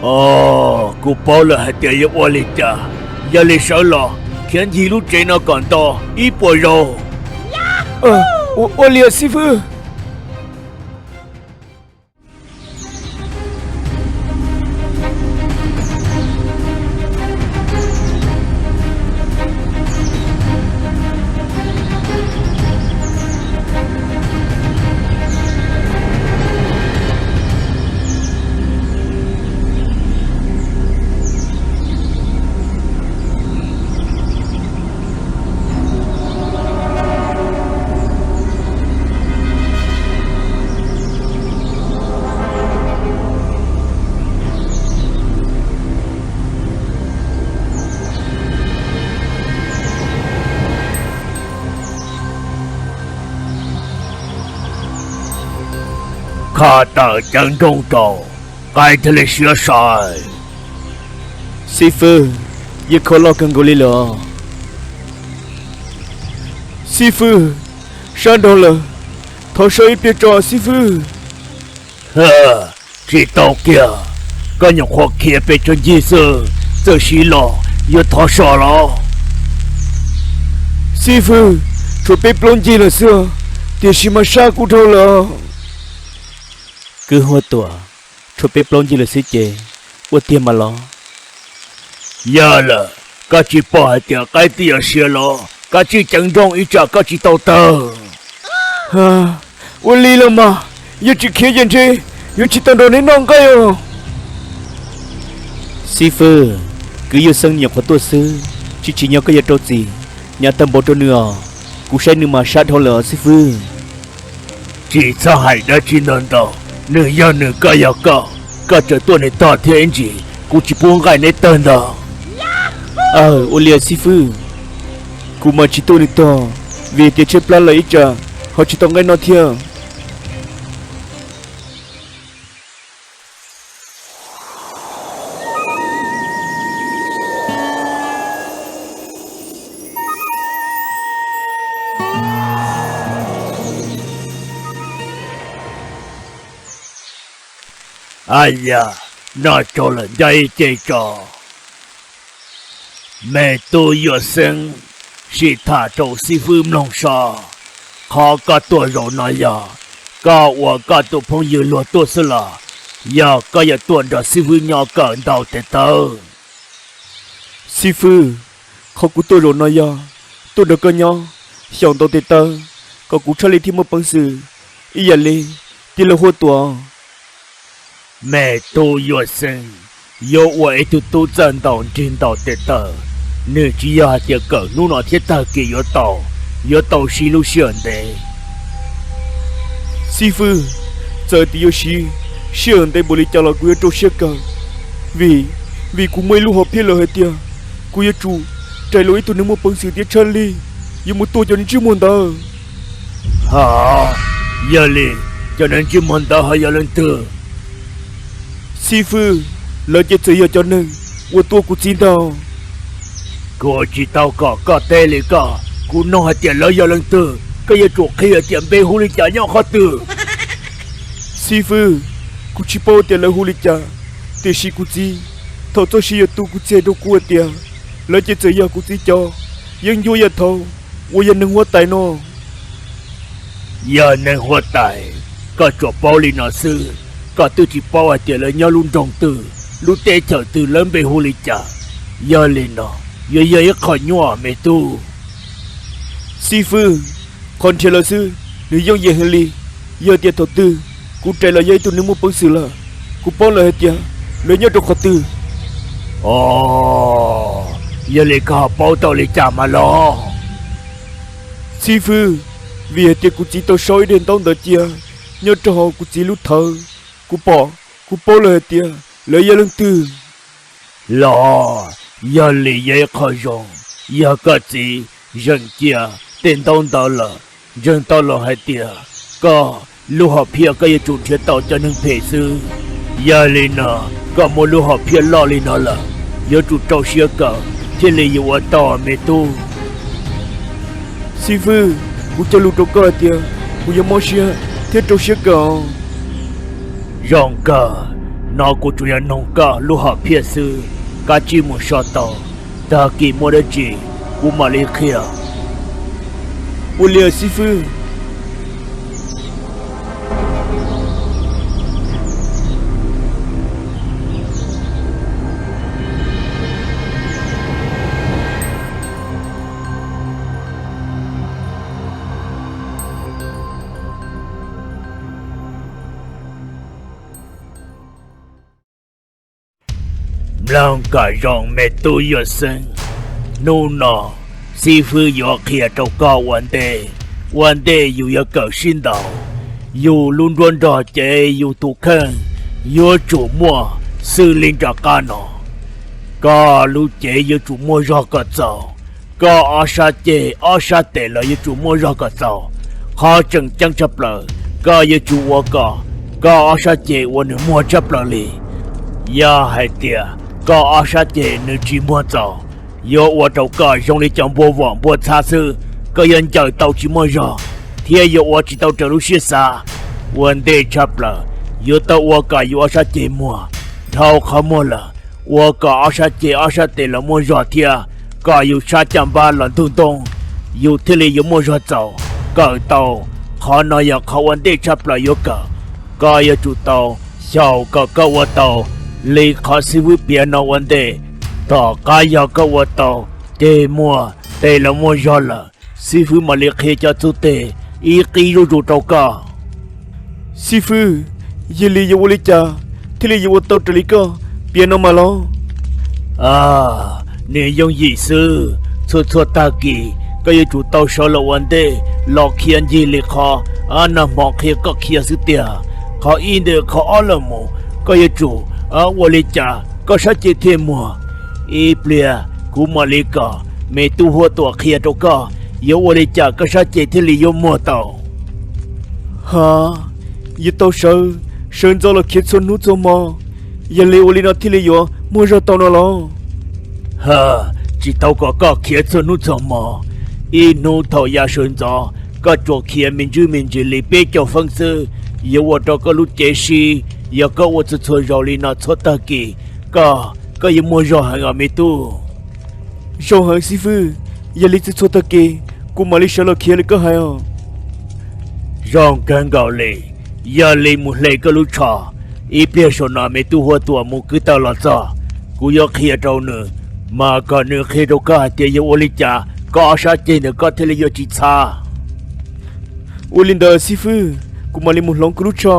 Os, kuv paub lawm hais tias yuav ua li cas. Yog li sawv los, khiav ncig lub tsev no kom nto ib puas zaus. Ua li xib fwb. Kho tawm cov nroog rau, qaib thiaj li siab sai. Xib fwb, yeej kho loj kawg nkaus li lawm. Xib fwb, sab nraud lawm, thov so ib pliag tso xib fwb. Tsis tau kiag, koj nyuam qhuav khiav pes tsawg ncig xwb, txawm siv los yuav thov so los? Xib fwb, tshuav peb plaub ncig lawm xwb, tiam sis mas sab kuv dhau lawm. Kwv Huab Tuam, tshuav peb plaub ncig lawm xwb ces ua tiag mas los. Yog lawm, koj tsis pom hais tias qaib twb yuav siav los? Koj tsij ceev nrooj ib tsam koj tsis tau tawg. Ua li los mas, yog tsis khiav ces ntshe yuav tsis tau nrog neb noj nqaij os. Xib fwb, kwv Yuj Xeeb nyuam qhuav tuaj xwb, tsis tsim nyog koj yuav rau txim, nyav tawg npaum rau nws os. Kuv saib nws mas sab dhau lawm os xib fwb. Tsis txhob hais dab tsi ntau ntau, nws yog nws koj yog koj, koj tseem tuaj nws tog thiab ib ntsis, kuv tsis pub nqaij neb tawg ntag. Aw, ua li xib fwb, kuv mas tsis tuaj nws tog, vim tias tshaib plab lawm ib tsam ho tsis tau nqaij noj thiab. Ab yam, noj tsau lawm nco ib ce tso. Me tub Yuj Xeeb, sim tham rau xib fwb mloog so. Qhov koj tuaj zaum no yog koj ua koj tus phooj ywg luag tuaj xwb los yog koj yuav tuaj nrog xib fwb nyob kawm ntaus tes taw? Xib fwb, qhov kuv tuaj zaum no yog tuaj nrog koj nyob xyaum ntaus tes taw, kom kuv tshaj li thiaj muaj peev xwm ib yam li tij laug Huab Tuam. Me tub Yuj Xeeb, yuav ua ib tug tub txawj ntaus nrig ntaus tes taw, nws tsis yog hais tias kawm hnub no thiab tag kis yuav tau, yuav tau siv lub sij hawm ntev. Xib fwb, txawm tias yuav siv sij hawm ntev npaum li cas los kuv yuav rau siab kawm, vim, vim kuv muaj ib lub hom phiaj lawm hais tias kuv yuav tsum rais los ib tug neeg muaj peev xwm thiab tshaj li yuav mus tua cov neeg ntsej muag ntawd. Ha, yog li, cov neeg ntsej muag ntawd ho yog leej twg? Xib fwb, lawv ces txawm yog cov neeg uas tua kuv txiv ntag. Kuv tsis tau kom koj teb li ko, kuv nug hais tias lawv yog leej twg, koj yuav tsum qhia tias npe hu li cas nyob qhov twg. Xib fwb, kuv tsis paub tias lawv hu li cas, tiam sis kuv txiv, thaum txoj sia yuav tu kuv txiv hais rau kuv hais tias lawv ces txawm yog kuv txiv cov yeeb ncuab yam thaud uas yog neeg huab tais no. Yog neeg huab tais, koj tsuas paub li no xwb, koj twb tsis paub hais tias lawv nyob lub nroog twg, lub teb chaws twg, lawv npe hu li cas. Yog li no, yuav yog ib qho nyuaj me tub. Xib fwb, qhov nrhiav lawv xwb nws yooj yim heev li. Yog tias thaum twg kuv rais los yog ib tug neeg muaj peev xwm lawm, kuv paub lawm hais tias lawv nyob rau qhov twg. Os, yog li koj ho paub tau li cas mas los? Xib fwb, vim hais tias kuv txiv tau sau ib daim ntaub ntawv cia nyob rau hauv kuv txiv lub thawv, kuv pom, kuv paub lawm hais tias lawv yog leej twg. Los, yog li yog ib qho zoo, yog koj txiv zeem cia tej ntaub ntawv lawm, ntseeg tau los hais tias koj lub hom phiaj koj yuav tsum nrhiav tau cov neeg phem xwb. Yog li no, koj muaj lub hom phiaj loj li no lawm, yuav tsum rau siab kawm thiaj li yuav ua tau me tub. Xib fwb, kuv cog lus rau koj hais tias kuv yuav mob siab thiab rau siab kawm. Zoo kawg, No kuv tsuas yog noog koj lub hom phiaj xwb, kav tsij mus so tau, tag kis muaj dab tsi kuv mam li qhia. Ua li xib fwb. Mloog kom zoo me tub Yuaj Xeeb, hnub no xib fwb yuav qhia rau koj ua ntej, ua ntej yus yuav kawm sib ntaus, yus lub nruab nrog cev yus tus kheej yuav tsum muaj xws li nram qab no. Koj lub cev yuav tsum muaj zog kom txaus, koj ob sab ceg ob sab tes los yuav tsum muaj zog kom txaus. Qhov tseem ceeb tshaj plaws, koj yuav tsum ua kom koj ob sab ceg ua nws muag tshaj plaws li. Yog hais tias koj ob sab ceg nws tsis muag txaus, yuav ua rau koj zoo li cov npua vom npua txhab xwb, koj yuav ncaws tau tsis muaj zog, thiab yuav ua tsis tau raws lub siab xav. Ua ntej tshaj plaws, yuav tau ua kom yus ob sab ceg muag dhau qhov muag lawm, ua kom ob sab ceg ob sab tes los muaj zog thiab, kom yus sab caj npab los ntug ntoo, yus thiaj li yuav muaj zog txaus kawm tau. Qhov no yog qhov ua ntej tshaj plaws yuav kawm. Koj yuav tsum tau xyaum kom koj ua tau li qhov xib fwb piav no ua ntej. Tom qab yog koj ua tau ceg muag tes los muaj zog lawm, xib fwb mam li qhia cov txuj teg ib qib zuj zus rau koj. Xib fwb, yog li yuav ua li cas thiaj li yuav ua tau raws li koj piav no mas los? Nws yooj yim xwb. Txhua txhua tag kis koj yuav tsum tau sawv los ua ntej los khiav ncig li qhov nag hmo qhia koj khiav xwb tiag. Qhov ib ntawm qhov ob los mus, koj yuav tsum ua li cas koj sab ceg thiaj muag. Ib pliag kuv mam li kom me tub Huab Tuam qhia rau koj yuav ua li cas koj sab ceg thiaj li yuav muag tau. Ha, yuav tau sawv, sawv ntxov los khiav txhua hnub txhua hmo, yog li ua li no thiaj li yuav muaj zog tau no los? Ha, tsis tau kom koj khiav txhua hnub txhua hmo. Ib hnub thaum yav sawv ntxov koj tsuas khiav me ntsis me ntsis li peb caug feeb xwb, yuav ua rau koj lub cev sib. Yog koj ua txhua txhua zaus li no txhua tag kis, koj, koj yuav muaj zog heev os me tub. Zoo heev xib fwb, yog li txhua txhua tag kis kuv mam li sawv los khiav li koj hais os. Zoo kawg nkaus li, yog li mus hle koj lub tsho, ib pliag saum no me tub Huab Tuam mus kwv tawm los txog, kuv yuav qhia rau nws, mas kom nws qhia rau koj hais tias yuav ua li cas koj ob sab ceg ntawm koj thiaj li yuav tsis txhab. Ua li ntawd xib fwb, kuv mam li mus hloov kuv lub tsho.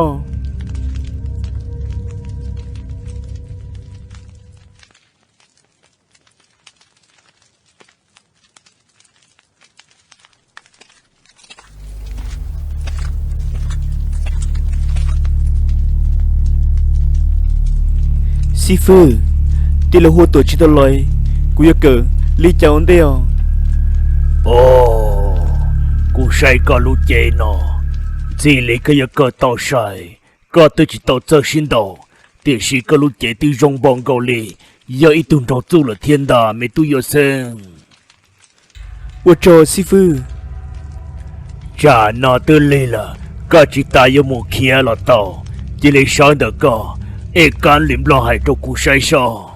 Xib fwb, tij laug Huab Tuam tsis tau los, kuv yuav kawm li cas ua ntej os? Os, kuv saib koj lub cev no, ntxim li koj yuav kawm tau sai. Koj twb tsis tau txawj sib ntaus, tiam sis koj lub cev twb zoo npaum nkaus li yog ib tug nraug txuj lawm thiab ntag me tub Yuav Xeeb. Ua tsaug xib fwb. Tsam no twb lig lawm, koj tsis tas yuav mus khiav los tau. Cia li sawv ntawm koj, es kab li nplog hais rau kuv saib soj.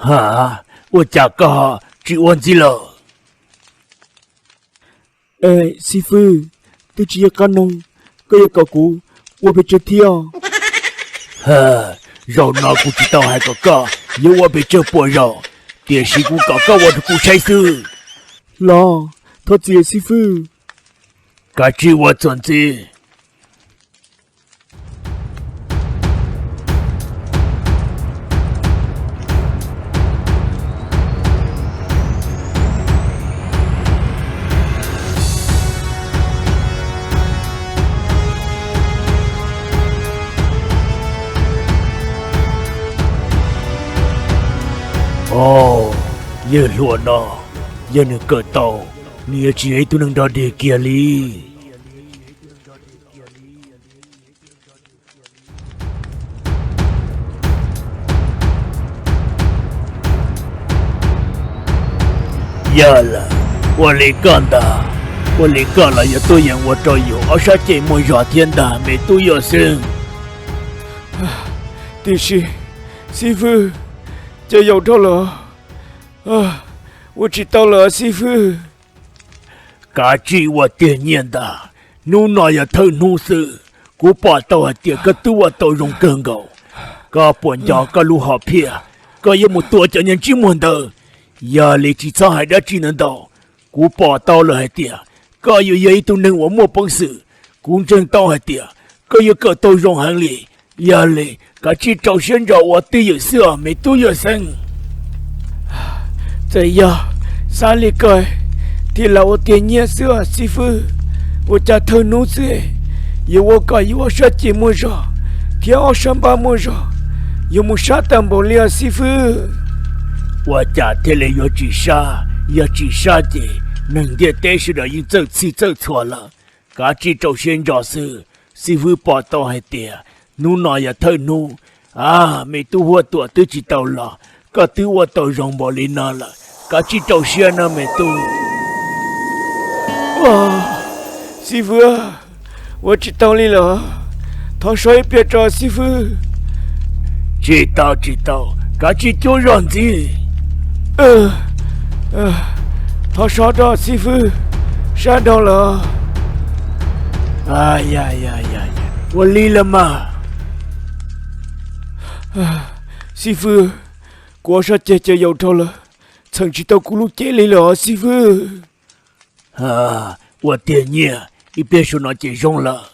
Ha, ua cas koj tsis ua ntxiv lawm? Xib fwb, twb tsis yog qab noog, koj yuav kom kuv ua pes tsawg thiab? Zaum no kuv tsis tau hais kom koj yuav ua pes tsawg puas zaus, tiam sis kuv kom koj ua rau kuv saib xwb. Los, thov txim xib fwb. Kav tsij ua txuas ntxiv. Au, yawg hluas no, yog nws kawm tau, nws yuav tsis yog ib tug neeg nrog dig kiag li. Yog lawm, ua li koj ntag, ua li koj los yuav tuaj yeem ua rau yus ob sab ceg muaj zog thiab ntag me tub Yuaj Xeeb. Tiam sis, xib fwb, ces yaum dhau lawm, ua tsis tau lawm xib fwb. Kav tsij ua tiag nyiaj ntag, hnub no yog thawj hnub xwb, kuv pom tau hais tias koj twb ua tau zoo kawg nkaus. Koj puas nco koj lub hom phiaj, koj yuav mus tua cov niag ntsej muag ntawd? Yog li tsis txhob hais dab tsi ntau ntau, kuv pom tau lawm hais tias koj yuav yog ib tug neeg uas muaj peev xwm. Kuv ntseeg tau hais tias koj yuav kawm tau zoo heev li. Yog li, kav tsij rau siab ntso ua twj ywm xwb os me tub Yuaj Xeeb. Txawm yog xav li ko thiaj lam ua tiag nyiaj xwb os xib fwb. Ua cas thawj hnub xwb yuav ua kom yus ob sab ceg muaj zog thiab ob sab npab muaj zog, yuav mus sab tag npaum li os xib fwb. Ua cas thiaj li yuav tsis sab? Yog tsis sab ces neeg ntiaj teb sawv daws yeej txawj txhij txawj txhua lawm. Kav tsij rau siab ntso xwb, xib fwb pom tau hais tias hnub no yog thawj hnub. A, me tub Huab Tuam twb tsis tau los, koj twb ua tau zoo npaum li no lawm, kav tsij rau siab no me tub. Xib fwb, ua tsis tau li lawm, thov so ib pliag tso xib fwb. Tsis tau tsis tau, kav tsij cuab zog ntxiv. Thov so rau xib fwb, sab dhau lawm. Ua li los mas. Xib fwb, kuv ob sab ceg ces yaum dhau lawm, txheem tsis tau kuv lub cev li lawm os xib fwb. Ua tiag nyiaj, ib pliag saum no ces zoo lawm.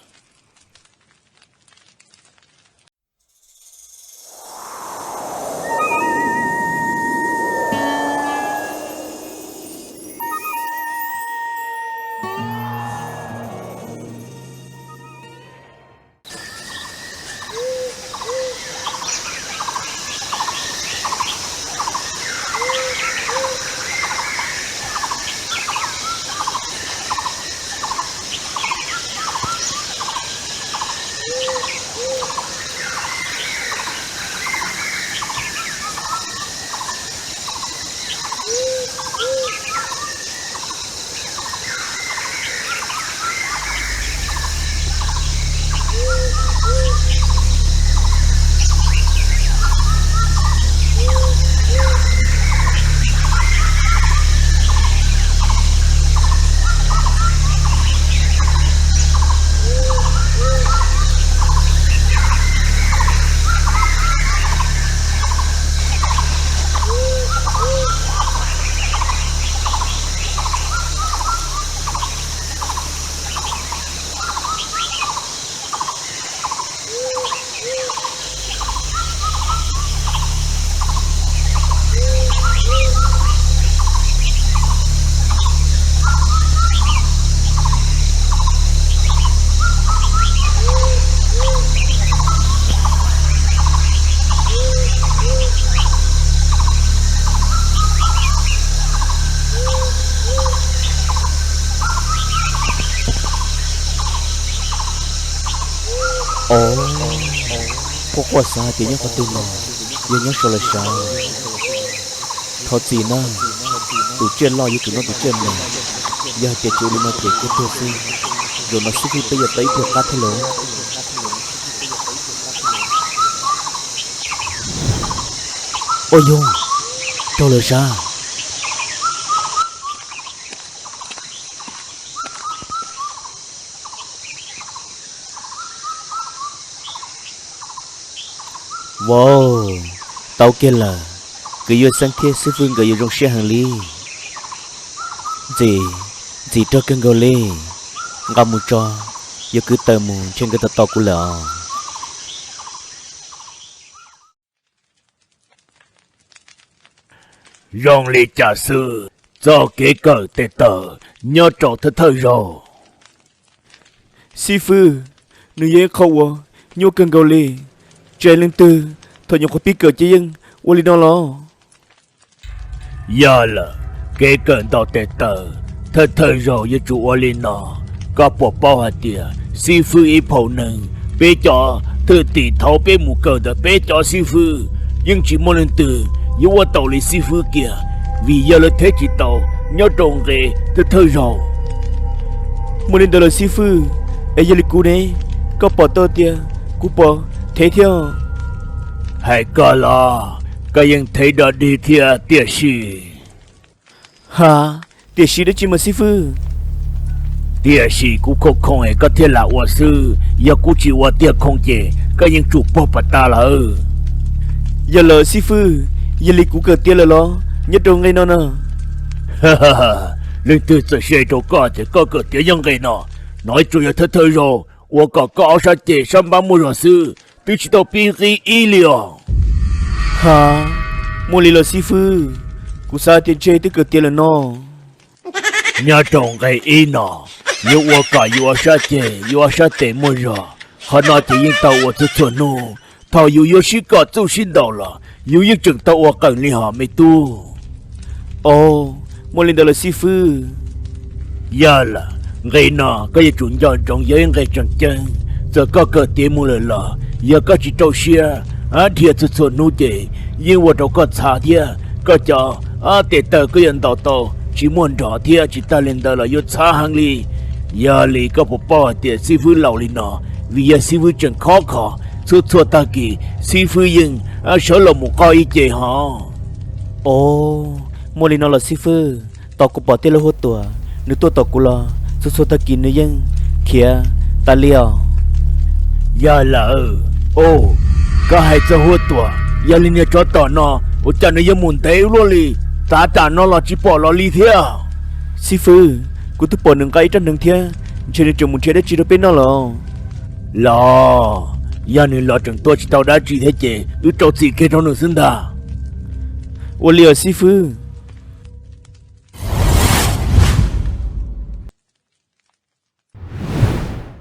Au, quaj quaj xav hais tias nyob qhov twg no, yog nyob saud lawm sav. Thov txim na, tus tsiaj loj yuav tsum noj tus tsiaj me, yog hais tias tsis ua li no ces kuj tuag xwb. Zaum no xib fwb peb yuav tau ib pluag qab thiab lauj. Ua yog, raug lawm sav. Vauv, tau kiag lawm, kwv Yuaj Xeeb thiab xib fwb nkawd yuav zoo siab heev li. Ntxim, ntxim raug kawg nkaus li. Nqa mus tso, yuav kwv taws mus ntshe nkawd tos tos kuv lawm os. Zoo li cas xwb, txoj kev kawm tes taw nyob rau thawj thawj zaug. Xib fwb, nws yog ib qho uas nyuaj kawg nkaus li. Tsis hais leej twg thaum nyuam qhuav pib kawm ces yeej ua li no los. Yog lawm, kev kawm ntaus tes taw thawj thawj zaug yuav tsum ua li no. Koj puas paub hais tias xib fwb ib phaum neeg, peb cov thwj tim thaud peb mus kawm ntawm peb cov xib fwb, yeej tsis muaj leej twg yuav ua tau li xib fwb kiag, vim yog lawv theb tsis tau nyob rau nqe thawj thawj zaug. Muaj li ntawd los xib fwb, es yog li kuv ne, koj pom tau tias kuv pom thev thiab? Hais koj los, koj yeej thev dog dig thiab tiam sis. Ha, tiam sis dab tsi mas xib fwb? Tiam sis kuv khoom khoom es koj thiaj lam ua xwb, yog kuv tsis ua tiag khoom ces koj yeej tsum pog pas tas lawm. Yog lawm xib fwb, yog li kuv kawm tiav lawm los nyob rau nqe no na? Leej twg txawm se rau koj tias koj kawm tiav nyob nqe no? No ib tsuas yog thawj thawj zaug uas kom koj ob sab ceg sab npab muaj zog xwb, twb tsis tau pib nqe ib li os. Ha, muaj li los xib fwb, kuv xav tias ntshe twb kawm tiav lawm no. Nyob rau nqe ib no, yuav ua kom yus ob sab ceg yus ob sab tes muaj zog, qhov no ces yeej tau ua txhua txhua hnub. Thaum yus yuav sib kom txuj sib ntaus los yus yeej tseem tau ua qees li hos me tub. Os, muaj li ntawd los xib fwb. Yog lawm, nqe no koj yuav tsum nco ntsoov yog ib nqe tseem ceeb. Txawm koj kawm tiav mus lawm los yog koj tsis rau siab dhia txhua txhua hnub ces yeej ua rau koj txhav thiab koj cov tes taw koj yuav ntaus tau tsis muaj nrov thiab tsis tag li ntawd los yuav txhav heev li. Yog li koj puas paub hais tias xib fwb laus li no, vim yog xib fwb tseem khov kho, txhua txhua tag kis xib fwb yeej sawv los mus qaug ib ce hos. Os, muaj li no los xib fwb, tos kuv pom tej lub huab tuam nws tuaj tos kuv los txhua txhua tag kis nws yeej khiav tas li os. Yog lawm, o, koj hais txog huab tuam, yog li niag tsov tom no ua cas nws yuav mus ntev ua luaj li, tav tam no los tsis pom los li thiab. Xib fwb, kuv twb pom nws nqa ib rab hneev thiab, ntshe nws tseem mus nrhiav dab tsi rau peb noj los. Los, yog nws los tseem tuaj tsis tau dab tsi thiab ces wb rau txim kiag rau nws xwb ntag. Ua li os xib fwb.